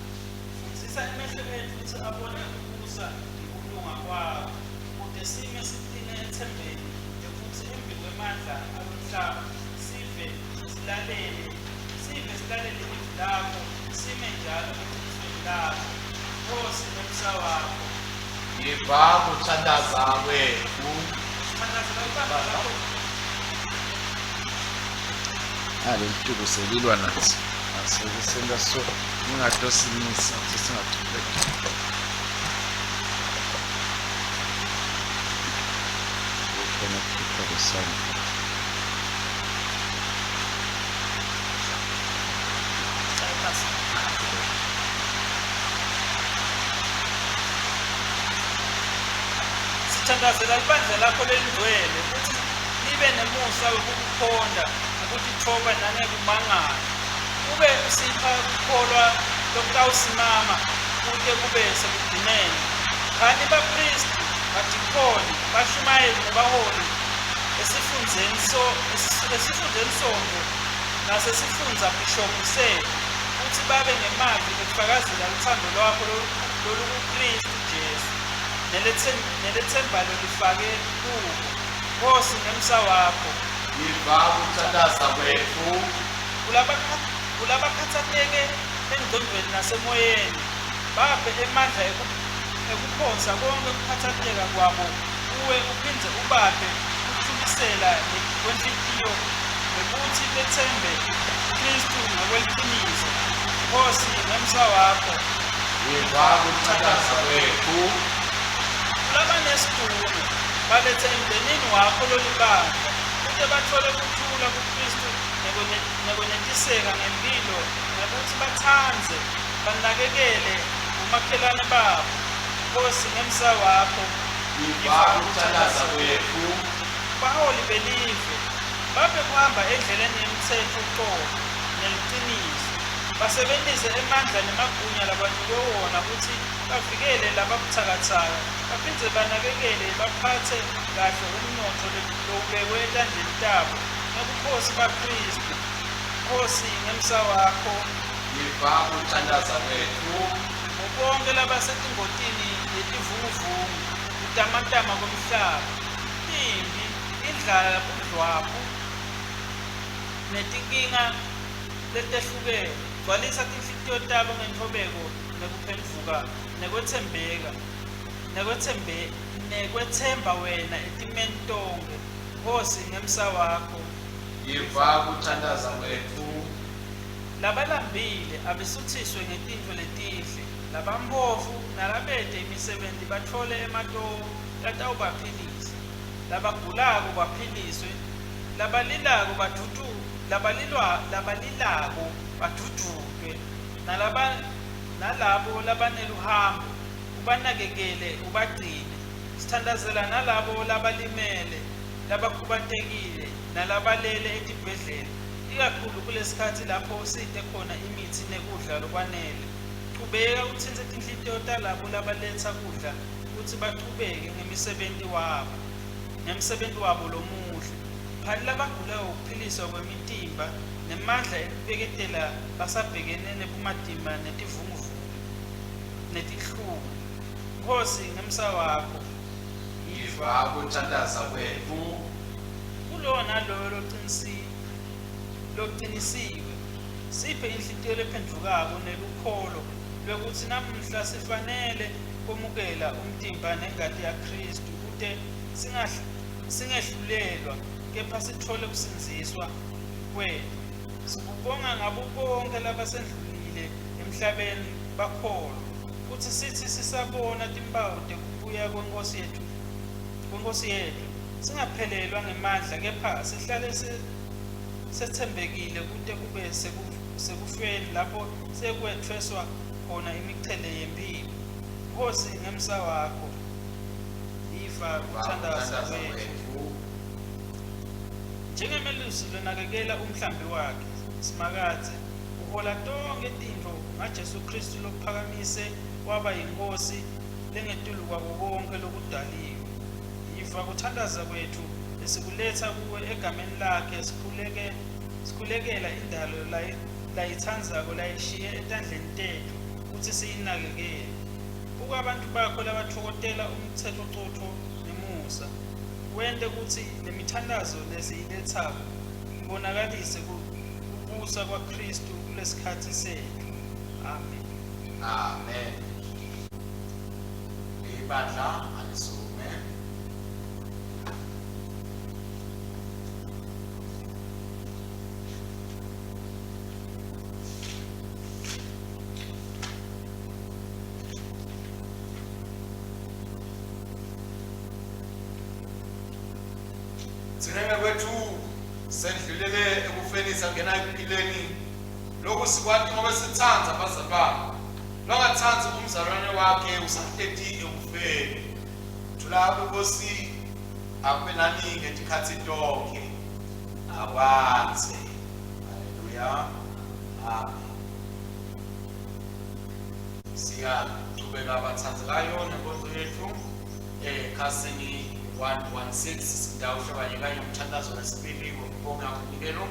Fundzisa emehlo etfu kutsi abone ukubusa nekulunga kwakho, kute sime siqine ethembeni lekutsi embikwemandla alomhlaba sive silalele sive silalele livi lakho, sime njalo ecinisweni lakho. Nkosi ngemsa wakho. Yiva kuthandaza kwethu. Sithandazela ibandla lakho. Naleli tuku selilwa nathi, asekusenta so ningatosimisa ukuthi singachubeki. Ukhona kukhipha the sound. Cyprus. Sithandazela ibandla lakho lelingcwele ukuthi libe nemusa wekukukhonta ngokutithoba nangekumangala, ube usipha kukholwa lokutawusimama kute kube sekugcineni. Khani bapristi, badikoni, bashumayeli nebaholi esifundzeni so esifundzeni sonkhe nasesifundza bhishobhi setfu kutsi babe ngemavi ekufakazela lutsandvo lwakho lolukuKristu Jesu nelethemba lolifake kubo. Nkosi ngemsa wakho. Yiva kuthandaza kwethu. Kulabakhatsateke engcondvweni nasemoyeni, baphe emandla ekuphonsa konke kukhatsateka kwabo kuwe, uphindze ubaphe kuthulisela kwenhlitiyo ngekutsi betsembe Kristu ngekweliciniso. Nkosi ngemsa wakho. Yiva kuthandaza kwethu. Kulabanesitunge, balethe emndenini wakho lolibandla kute bathole kuthula kuKristu nekwenetiseka ngempilo, ngekutsi batsandze banakekele bomakhelwane babo. Nkosi ngemsa wakho. Yiva kuthandaza kwethu. Baholi belive, baphe kuhamba endleleni yemtsetfo qobo neliciniso, basebentise emandla nemagunya labanikwe wona kutsi bavikele lababutsakatsaka, baphindze banakekele baphatse kahle umnotfo lowubekwe etandleni tabo ngebukhosi baKristu. Nkosi ngemsa wakho. Yiva kuthandaza kwethu. Bonke labasetingotini yetivunguvungu, kutamatama komhlaba, timpi, indlala, budlwaphu netinkinga letehlukene, gcwalisa tinhlitiyo tabo ngentfobeko nekuphendvuka nekwetsembeka. Nekwetsembe nekwetsemba wena etimeni tonkhe. Nkhosi ngemsa wakho. Yiva kuthandaza kwetfu. Labalambile abesuthiswe ngetintfo letihle, labamphofu nalabete imisebenti batfole ematoho latawubaphilisa, labagulako baphiliswe, labalilako badudu labalilwa labalilako badvudvutwe, nalaba nalabo labaneluhambo ubanakekele ubagcine. Sithandazela nalabo labalimele, labakhubatekile nalabalele etibhedlela, ikakhulu kulesikhatsi lapho site khona imitsi nekudla lokwanele. Chubeka utsintse tinhlitiyo talabo labaletsa kudla kutsi bachubeke ngemisebenti wabo ngemsebenti wabo lomuhle. Phani labagulako kuphiliswa kwemitimba nemandla ekubeketela basabhekene nebumatima netivunguvungu netihlungu. Nkhosi ngemsa wakho Yiva kuthandaza kwetfu. Kulowo naloyo locinisiwe, siphe inhlitiyo lephendvukako nelukholo lwekutsi namuhla sifanele kwemukela umtimba nengati yaKhristu kute singehlulelwa kepha sitfole kusindziswa kwetfu. Sikubonga ngabo bonkhe labasendlulile emhlabeni bakholwa, kutsi sitsi sisabona timphawu tekubuya kweNkhosi yetfu kweNkhosi yetfu singaphelelwa ngemandla kepha sihlale setsembekile kute kube sekufeni lapho sekwetfweswa khona imichele yemphilo. Nkhosi ngemsa wakho yiva kuthandaza kwetfu. Njengemelusi lonakekela umhlambi wakhe, Simakadze, uhola tonkhe tintfo ngaJesu Khristu lokuphakamise waba yiNkhosi lengetulu kwako konkhe lokudaliwe. Yiva kuthandaza kwetfu lesikuletsa kuwe egameni lakhe sikhuleke sikhulekela indalo layitsandzako layishiye etandleni tetfu kutsi siyinakekele. Buka bantfu bakho labatfokotela umtsetfocotfo nemusa. Wente kutsi lemithandazo lesiyiletsako ibonakalise kubusa kwaKhristu kulesikhatsi setfu. Amen. Amen. Ibandla alisukume. Thina ngekwethu sendlulele ekufeni sangena ekuphileni. Lokhu sikwati ngoba sitsandza abazalwane. Longatsandzi umzalwane wakhe usahleti ekufeni. Thula Nkosi akube nani ngetikhatsi tonkhe. Akwandze. Haleluya. Amen. Siyachubeka bathandzekayo nenkonzo yethu ekhasini 116 sitawusho kanye kanye umthandazo wesibili wokubonga umnikelo.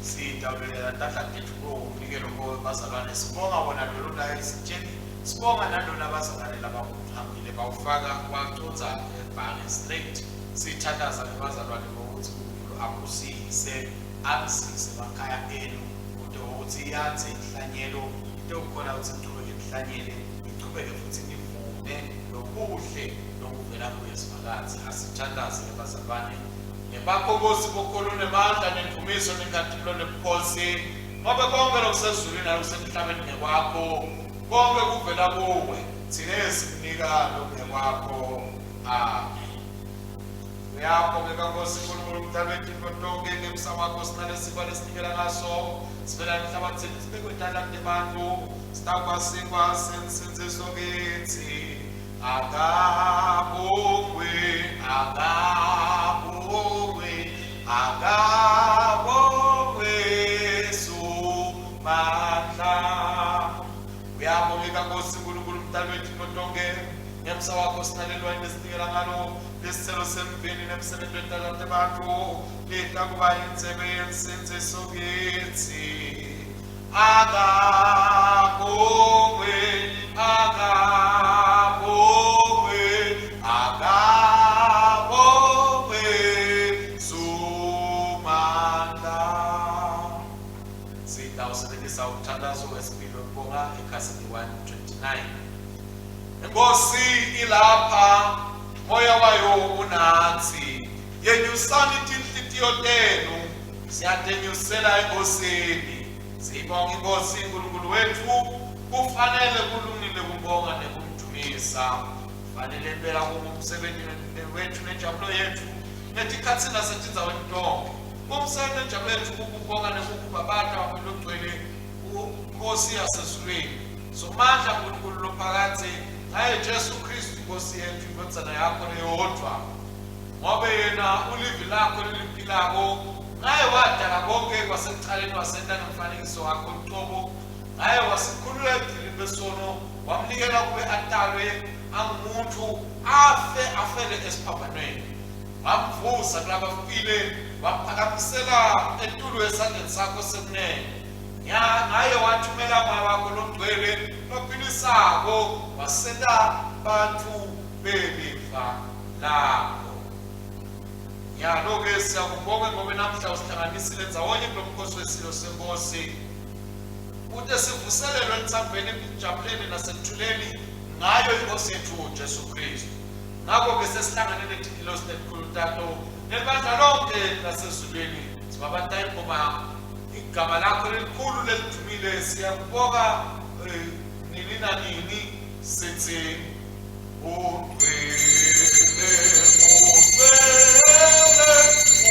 Sitawulela tandla tethu kuwo umnikelo bazalwane. Sibonga wona lolu la esitsheni, sibonga nalona bazalwane labakuhambile bawufaka wacondza ebhange straight. Sithandaza ngebazalwane ngokuthi uNkulunkulu abusise anzise emakhaya enu kute ukuthi yandze inhlanyelo itokhona ukuthi nichubeke nihlanyele nichubeke futhi nivune lokuhle lokuvela kuye Simakadze. Asithandaze bazalwane. Ngebakho Nkosi bokhulu nemandla nendumiso nenkhatimulo nebukhosi, ngobe konke lokusezulwini nalokusemhlabeni ngekwakho, konke kuvela kuwe, thine sikunika lokungekwakho. Amen. Uyabongeka Nkosi Nkulunkulu mdali wetintfo tonkhe, ngemsa wakho sinalesinkwa lesinikela ngaso sivela emhlabathini sibekwe etandleni tebantfu sitawuba sinkwa sensindziso kitsi. Akabongwe, akabongwe, akabongwe Somandla. Uyabongeka Nkosi Nkulunkulu mdali wetintfo tonkhe, ngemsa wakho sinalelwani lesinikela ngalo lesicelo semvini nemsebenzi wetandla tebantfu letakuba yindzebe yensindziso kitsi. Akabongwe, akabongwe, akabongwe Somandla. Sitawusebenzisa umthandazo wesibili wokubonga ekhasini 129. Inkosi ilapha, moya wayo unatsi. Yenyusani tinhlitiyo tenu, siyatenyusela enkosini. Siyibonga inkosi uNkulunkulu wethu, kufanele kulungile kubonga nekumdumisa. Fanele impela kungumsebenzi wethu nenjabulo yethu ngetikhatsi nasetindzaweni tonke. Umsebenzi nenjabulo yethu kukubonga nekukubabata logcwele Nkosi yasezulwini. Somandla Nkulunkulu lophakadze ngaye Jesu Kristu Nkosi yethu indvodzana yakho leyodvwa. Ngobe yena ulivi lakho leliphilako, ngaye wadala konke kwasekucaleni wasenta ngemfanekiso wakho lucobo, ngaye wasikhulula ebugcilini besono, wamnikela kube atalwe angumuntu afe afele esiphambanweni. Wamvusa kulabafile, wamphakamisela etulu esandleni sakho sekunene. Ngaye wathumela Moya wakho longcwele lophilisako, wasenta bantfu belifa lakho. Nyalo-ke siyakubonga ngobe namhla usihlanganisile ndzawonye kulo mkhosi wesilo senkosi kute sivuselelwe etsambeni, ekujabuleni nasekuthuleni ngayo inkosi yethu Jesu Kristu. Ngakho-ke sesihlangane netingilosi netikhulu tato nelibandla lonke lasezulwini sibabata ingoma igama lakho lelikhulu lelidumile siyakubonga eh, nini nanini sithi ugcwele ugcwele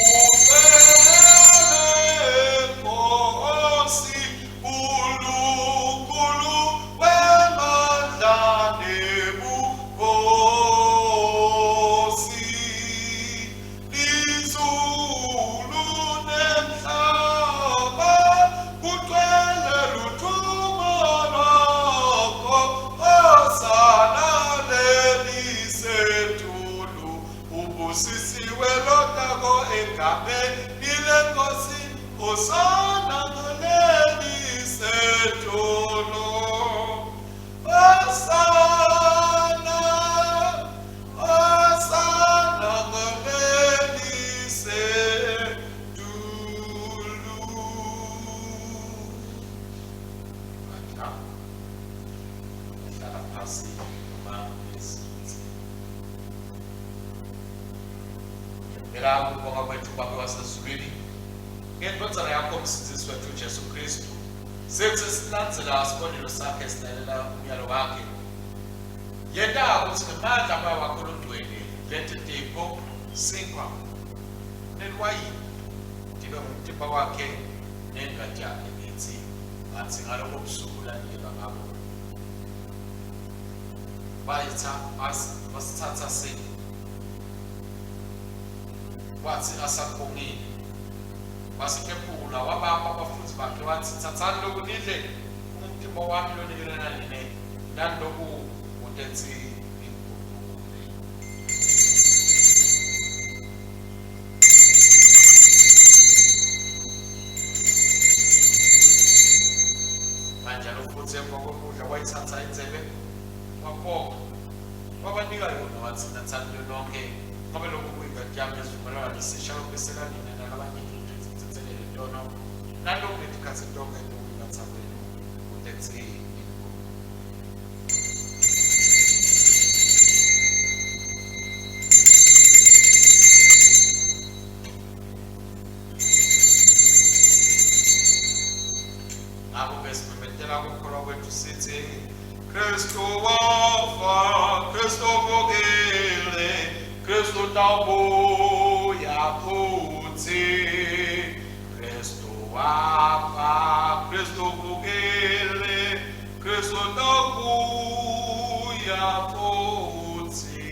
ugcwele Nkosi Nkulunkulu wemandla nebukhosi Izulu nemhlaba kugcwele ludumo lwakho Hosana lelisetulu ubusisiwe lotako egameni lenkosi Hosana lelisetulu Hosana Hosana lelisetulu. Bandla hlala phasi noma ngesinzi. Ngiyakubela ukubonga kwethu Baba wasezulwini ngendvodzana yakho umsindzisi wethu Jesu Kristu. Sethu silandzela sibonelo sakhe silalela umyalo wakhe. Yenta kutsi ngemandla amoya wakho longcwele leti tipho sinkwa neliwayini tibe ngumtimba wakhe nengati yakhe ngithi ngathi ngalobo busuku lanikela ngabo bayitha basithatha sinkwa wathi asakubongile wasihlephula wabapha abafundi bakhe wathi thathani lokhu nidle umtimba wami lonikelana nine naloku kutethi ningikhumbule. Kanjalo futhi emva kokudla wayithatha indzebe wabonga wabanika yona wathi nathani lonke ngoba lokhu kuyingadi yami yesivumelwano esisha lokubeseka nina nalabanye sithethelele tono naloku ngetikhatsi tonkhe lokuyinatsa kwenu kutethi Ngakho-ke simemetela ukukholwa kwethu sithi Kristu wafa, Kristu uvukile, Kristu utawubuya futhi. Kristu wafa, Kristu uvukile, Kristu utawubuya futhi.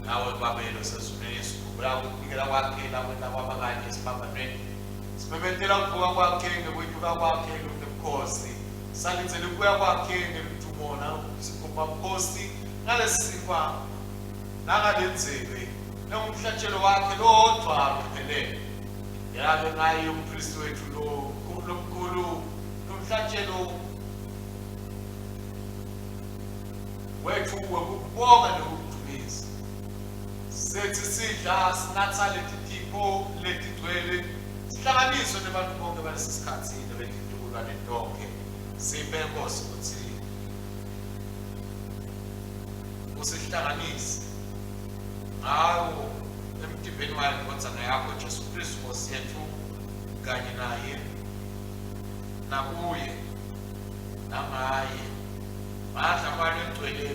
Nawe Babelo sezulwini sikhumbula ukunikela kwakhe lakwenta kwaba kanye esiphambanweni. Simemetela ukuvuka kwakhe ngekwenyuka kwakhe nobukhosi. Salindzele ukubuya kwakhe ngeludumo nasigubha bukhosi ngalesinkwa nangalendzebe nangumhlatshelo wakhe lodvwa lophelele. Yake ngaye umpristi wethu lo lomkhulu lomhlatshelo wethu wekukubonga nekukudumisa. Sethi sidla sinatsa leti tipho letigcwele sihlanganiswe nebantu bonke balesi sikhathi nebetitukulwane tonke. Siphe Nkosi ukuthi Usihlanganise ngawo emtimbeni wayo indvodzana yakho Jesu Kristu Nkosi yetfu, kanye naye nakuye nangaye mandla amane egcwele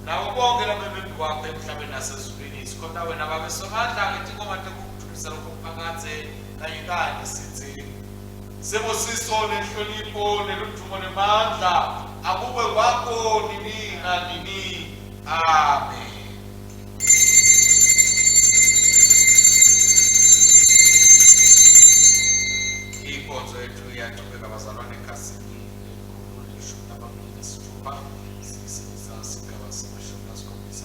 nabo bonke labemembi kwakho emhlabeni nasezulwini. Sikhonta wena Babe Somandla ngetingoma tekukudumisa lokho kuphakadze kanye kanye sithi: Sibusiso nenhlonipho neludumo nemandla akube kwakho nini nanini. Amen. Inkonzo yethu iyachubeka bazalwane ekhasini lekhulu leshumi nababili nesithupha, siyisebenzisa sigaba se-77,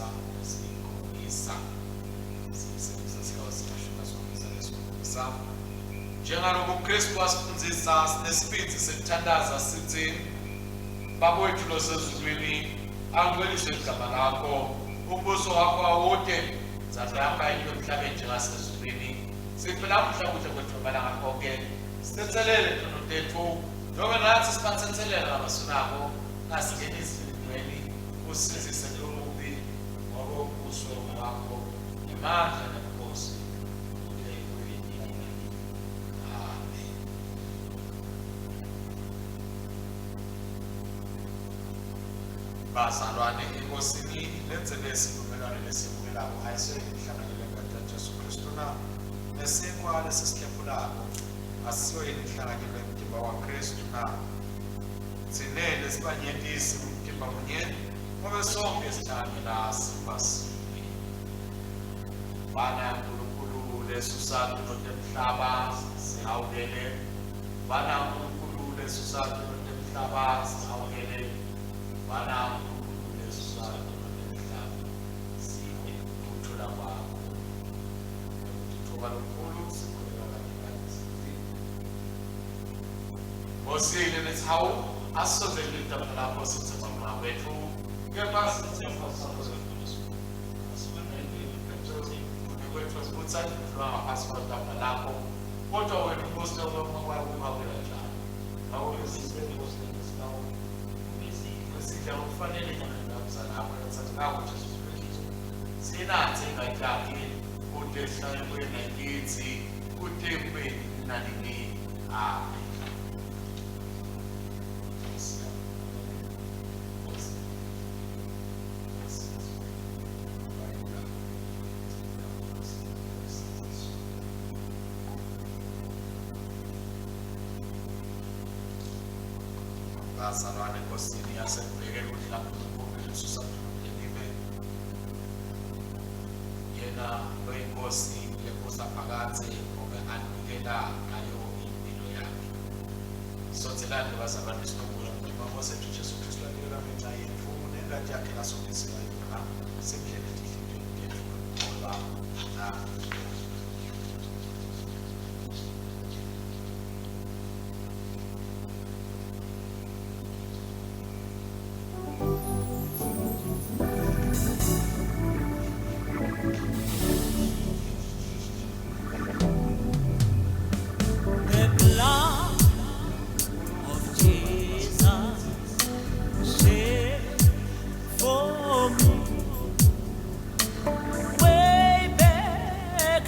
siyisebenzisa sigaba se-77. Njengalokhu Kristu wasifundzisa, sinesibindzi sekuthandaza sithi: Baba wethu losezulwini, angcweliswe igama lakho, umbuso wakho awude, ntsandvo yakho ayentiwe emhlabeni njengasezulwini. Siphe namuhla kudla kwethu malanga onke, sitsetselele tono tetfu njengoba natsi sibatsetselela labasunako, ungasingenisi elingweni, usindzise kulomubi, ngoba umbuso ngowakho nemandla nebukhosi kute kube nini nanini. Amen. Bazalwane enkosini, lendzebe yesivumelwano lesibukelako ayisiyo inhlanganyelo yengati yaJesu Kristu na? Nesinkwa lesisihlephulako asiyo yini inhlanganyelo yemtimba waKristu na? Tsine lesibanyenti singumtimba munye, ngobe sonkhe sihlanganyela sinkwa sinye. Bana Nkulunkulu lesusa tono temhlaba, sihawukele. Bana Nkulunkulu lesusa tono temhlaba, sihawukele. Bana Nkulunkulu lesusa tono temhlaba, siphe kuthula kwakho. Ngekutitfoba lokukhulu sikhuleka kanye kanye sithi: Nkosi lenesihawu, asisondzele litafula lakho sitsemba mama wetfu, kepha sitsemba kwethu sibutsa ngaphansi kwetafula lakho, kodwa wena Nkosi wakuhawukela njalo. Ngakho-ke siphe Nkosi lenesihawu sidla ngokufanele nyamazana akho lathandekako Jesu Kristu, sinathe ingati yakhe kute sihlale kuye nakithi kute kube nini nanini. Amen. Bazalwane enkosini yasekubhekela ukuthi lapho ususa libe yena loyinkosi lebusa phakadze, ngobe anikela ngayo impilo yakhe. Sondzelani bazalwane silungula Nkosi yethu Jesu Kristu anikela ngenxa yetfu, nengati yakhe lasongisela yona sendlela etinhlitiyweni tetfu ngekukholwa. Amen. The blood of Jesus shed for me way back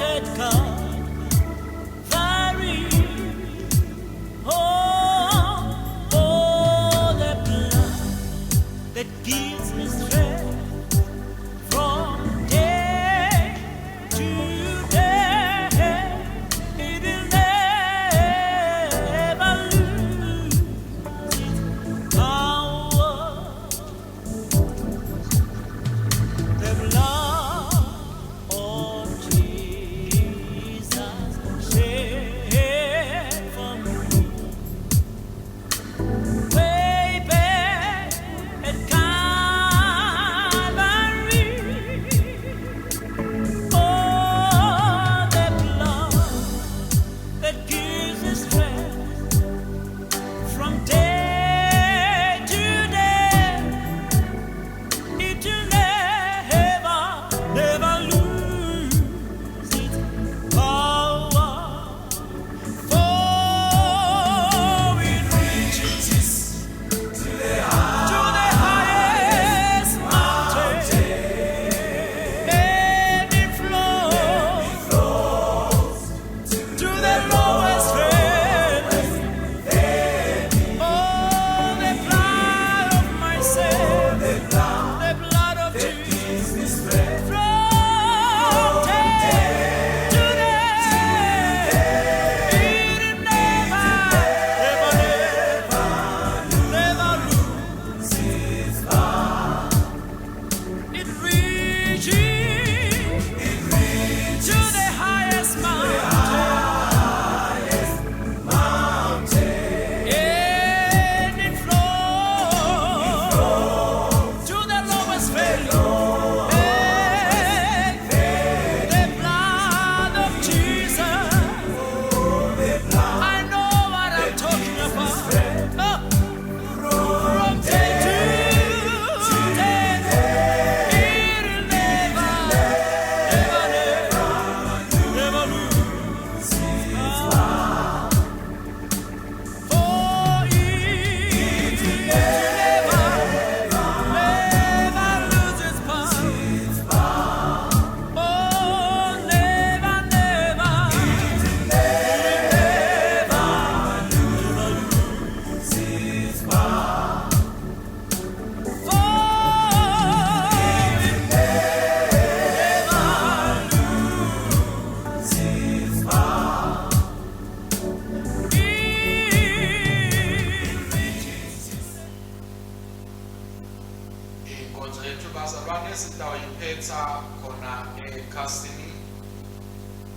Inkonzo yethu bazalwane sitawuyiphetha khona ekhasini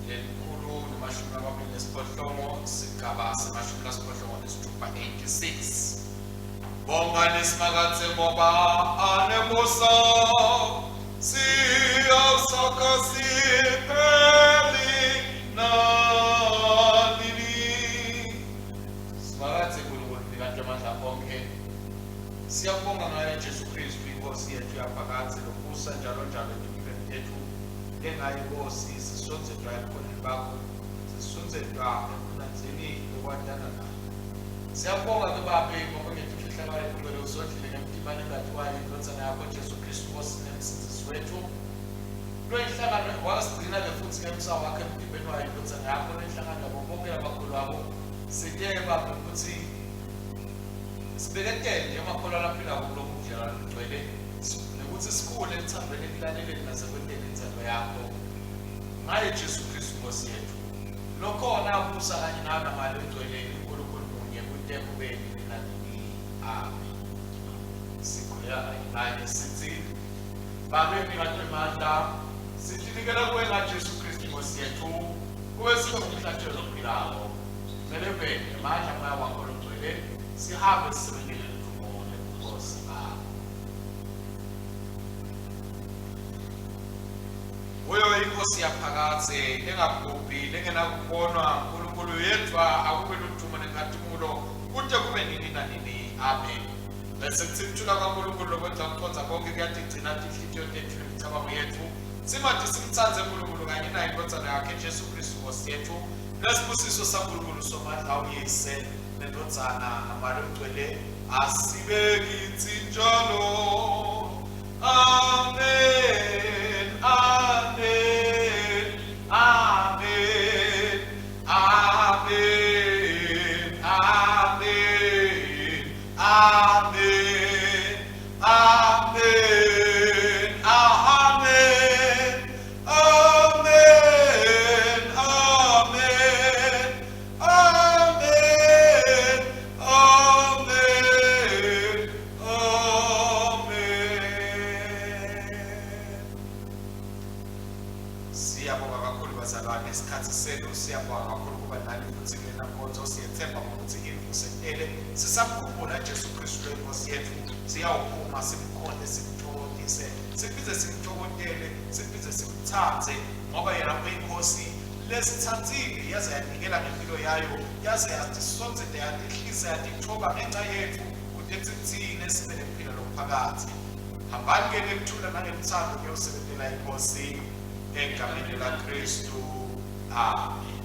lelikhulu nemashumi lamabili nesiphohlongo sigaba semashumi lasiphohlongo nesithupha 86. Bongani Simakadze ngoba anemusa, siyasakha sipheli nanini. Simakadze Nkulunkulu mnikati wamandla onke, siyabonga ngaye Jesu Kristu inkosi yethu yaphakadze lobusa njalo njalo etimphilweni tetfu. Ngengaye Nkosi sisondzedwa ebukhoneni bakho, sisondzedwa ebunandzini lokwatana nawe. Siyabonga ke Babe ngoba ngetimfihlakalo letingcwele usondlile ngemtimba nengati wayo indvodzana yakho Jesu Kristu Nkosi nemsindzisi wetfu. Loyihlangano wasigcina-ke futsi ngemsa wakhe emtimbeni wayo indvodzana yakho loyihlangano nabo bonke labakholwako. Site Babe kutsi sibeketele njengemakholwa laphilako kulobu budlelwane lobugcwele nekuthi sikhule eluthandweni ekulaleleni nasekwenteni intsando yakho ngaye Jesu Kristu Nkosi yetfu lokhona abusa kanye nawe namali ogcwele uNkulunkulu munye kute kube nini nanini. Amen. Sikhuleka kanye naye sithi Babe mnikati wemandla sitinikela kuwe ngaJesu Kristu Nkosi yetfu kube sibe ngumhlatshelo lophilako meleveni ngemandla moya wakho logcwele sihambe sisebentele ludumo lebukhosi bakho. Kuyo inkosi yaphakadze lengabhubhi lengenakubonwa uNkulunkulu yedvwa akube ludumo nenkhatimulo kute kube nini nanini. Amen. Bese kutsi kuthula kwaNkulunkulu lokwengca kucondza konke kuyatigcina tinhlitiyo tetfu nemicabango yetfu simati simtsandze uNkulunkulu kanye naye indvodzana yakhe Jesu Kristu Nkosi yetfu. Nesibusiso saNkulunkulu Somandla uYise nendvodzana naMoya Longcwele asibe kitsi njalo. Amen. Amen. Amen. Amen. Amen. Amen. Amen. Amen. Amen. Amen. Amen. Amen. Amen. Siyabonga kakhulu bazalwane isikhathi senu, siyabonga kakhulu kuba nani futhi kulena nkonzo. Siyethemba ngokuthi ivusetele sisamkhumbula Jesu Kristu inkosi yethu. Siyawuphuma simkhonte simthokozise siphinde simthokotele siphinde simthathe ngoba yena uyinkosi lesithathile yaze yanikela ngempilo yayo yaze yatisondzela yatihlisa yatithoba ngenxa yethu kute thine sibe nempilo lokuphakathi. Hambani ke nekuthula nangeluthando kuyosebentela inkosi egameni laKristu. Amen.